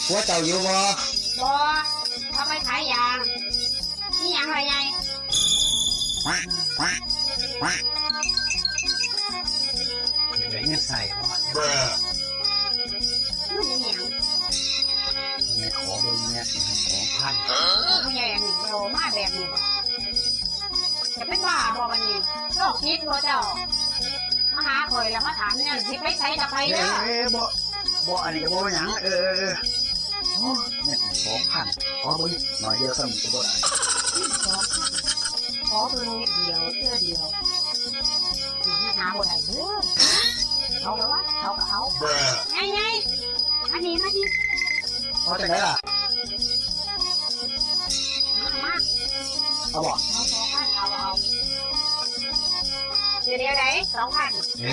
ຜົວເຈົ້າຢູ່ບໍ່? ບໍ່, ເຂົາໄປຂາຍຢາງ. ມີຫຍັງລະໃຫຍ່? ໄດ້ເງິນໃຊ້ບໍ່? ເງິນອີຫຍັງ? ແມ່ຂໍເບິ່ງແດ່ ຊິໃຫ້ສອງພັນ. ຜູ້ໃຫຍ່ອັນນີ້ໂດມາແບບນີ້ບໍ່? ຈະເປັນບ້າບໍ່ບັດນີ້? ໂລກຈິດບໍ່ເຈົ້າ? ມາຫາຂ້ອຍແລ້ວມາຖາມແນວ ຊິໄປໃສກໍໄປເດີ. ເອີ ບໍ່ ບໍ່ ອັນນີ້ກໍບໍ່ເປັນຫຍັງ. ເອີ ເອີ ເອີ ໂອ້ຍ ເງິນສອງພັນ ຂໍເບິ່ງໜ້ອຍດຽວ ສ່ຳນີ້ກໍບໍ່ໄດ້. ສອງພັນ ຂໍເບິ່ງນິດດຽວ ເທື່ອດຽວ ມາຫາບໍ່ໄດ້ເດີ. ເອົາລະວະ ເອົາກໍເອົາ. ໃຫຍ່ໆ ມານີ້ ມານີ້. ເອົາຈັ່ງໃດລະ? ມາ ມາ. ເອົາບໍ່? ເອົາສອງພັນ ເອົາ ເອົາ. ດຽວໃດ ສອງພັນ? ເອີ.